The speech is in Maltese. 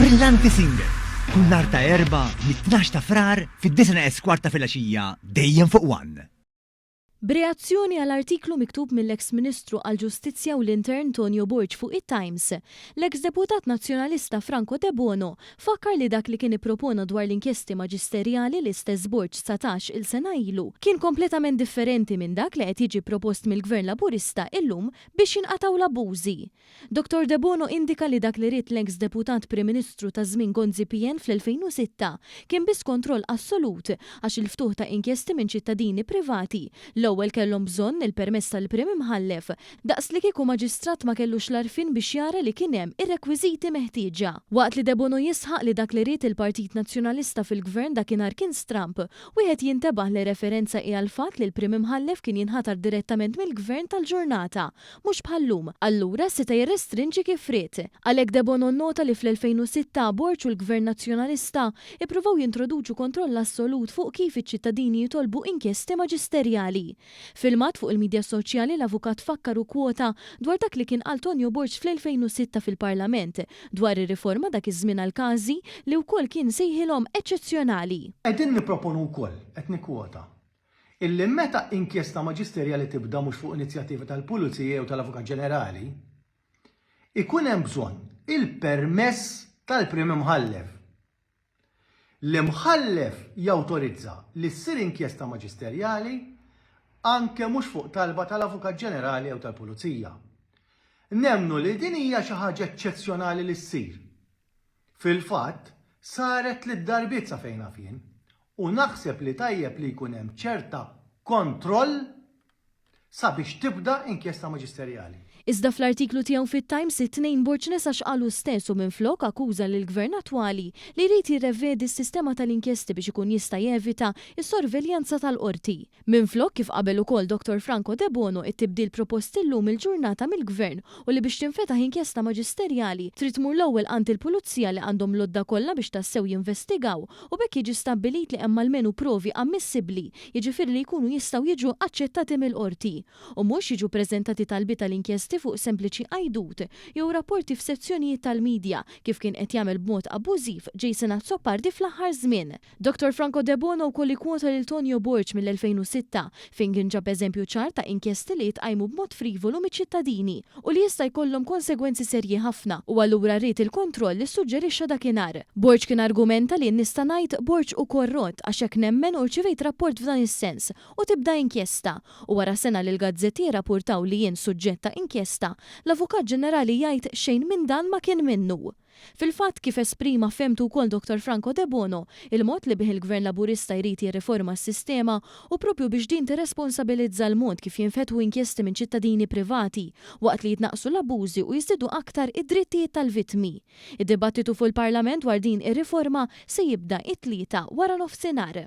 Brillanti Singer, kull nhar ta' Erbgħa mit-tnax ta' Frar fid-disgħa neqes kwart ta' filgħaxija dejjem fuq One. B'reazzjoni għal artiklu miktub mill-eks Ministru għall-Ġustizzja u l-Intern Tonio Borg fuq it-Times, l-eks Deputat Nazzjonalista Franco Debono fakkar li dak li kien ippropona dwar l-inkjesti maġisterjali l-istess Borg 19 il sena ilu kien kompletament differenti minn dak li qed jiġi propost mill-Gvern Laburista illum biex jinqatgħu l-abbużi. Dottor Debono indika li dak li ried l-eks Deputat Prim Ministru ta' żmien Gonzi PN fl-2006 kien biss kontroll assolut għax il-ftuħ ta' inkjesti minn ċittadini privati l-ewwel kellhom bżonn il-permess tal-Prim Imħallef daqs li kieku maġistrat ma kellux l-għarfien biex jara li kien hemm ir-rekwiżiti meħtieġa. Waqt li Debono jisħaq li dak li ried il-Partit Nazzjonalista fil-Gvern dakinhar kien stramb, wieħed jintebaħ li r-referenza hi għall-fatt li l-Prim Imħallef kien jinħatar direttament mill-Gvern tal-ġurnata Mhux bħal-lum, allura seta' jirrestrinġi kif ried. Għalhekk Debono nnota li fl-2006 Borg u l-Gvern Nazzjonalista ippruvaw jintroduċu kontroll assolut fuq kif iċ-ċittadini jitolbu inkjesti maġisterjali. Filmat fuq il-midja soċjali l-avukat fakkar u kkwota dwar dak li kien qal Tonio Borg fl-2006 fil-Parlament dwar ir-riforma dak iż-żmien għal każi li wkoll kien sejħilhom eċċezzjonali. Qegħdin nipproponu wkoll, qed nikkwota, Illi meta inkjesta maġisterjali tibda mhux fuq inizjattiva tal-Pulizija jew tal-Avukat Ġenerali, ikun hemm bżonn il-permess tal-Prim Imħallef. L-Imħallef jawtorizza li ssir inkjesta maġisterjali anke mhux fuq talba tal-Avukat Ġenerali jew tal-Pulizija. Nemmnu li din hija xi ħaġa eċċezzjonali li ssir. Fil-fatt, saret tliet darbiet sa fejn naf jien, u naħseb li tajjeb li jkun hemm ċerta kontroll sabiex tibda inkjesta maġisterjali. Iżda fl-artiklu tiegħu fit-Times it-Tnejn Borg nesa x'qal hu stess u minflok akkuża lill-Gvern attwali li jrid jirrevedi s-sistema tal-inkjesti biex ikun jista' jevita s-sorveljanza tal-Qorti. Minflok, kif qabel ukoll Dottor Franco Debono, it-tibdil propost illum il-ġurnata mill-Gvern u li biex tinfetaħ inkjesta maġisterjali trid tmur l-ewwel għand il-Pulizija li għandhom l-għodda kollha biex tassew jinvestigaw u b'hekk jiġi stabbilit li hemm almenu provi ammissibbli jiġifieri li jkunu jistgħu jiġu aċċettati mill-Qorti u mhux jiġu ppreżentati talbiet għal inkjesti fuq sempliċi għajdut jew rapporti f'sezzjonijiet tal-media kif kien qed jagħmel b'mod abbużiv Jason Azzopardi fl-aħħar żmien. Dottor Franco Debono wkoll ikkwota lil Tonio Borg mill-2006, fejn kien ġab eżempju ċar ta' inkjesti li jitqajmu b'mod frivolu miċ-ċittadini u li jista' jkollhom konsegwenzi serji ħafna u allura ried il-kontroll li ssuġġerixxa dakinhar. Borg kien argumenta li nista' ngħid Borg hu korrott għax hekk nemmen u rċivejt rapport f'dan is-sens u tibda inkjesta u wara sena li l-gazzetti jirrapurtaw li jien suġġett ta' inkjesta, l-Avukat Ġenerali jgħid xejn minn dan ma kien minnu. Fil-fatt, kif esprima fehmtu wkoll Dottor Franco Debono, il-mod li bih il-Gvern Laburista jrid jirriforma s-sistema hu proprju biex din tirresponsabilizza l-mod kif jinfetħu inkjesti minn ċittadini privati, waqt li jitnaqqsu l-abbużi u jiżdiedu aktar id-drittijiet tal-vittmi. Id-dibattitu fuq il-Parlament dwar din ir-riforma se jibda it-Tlieta waranofsinhar.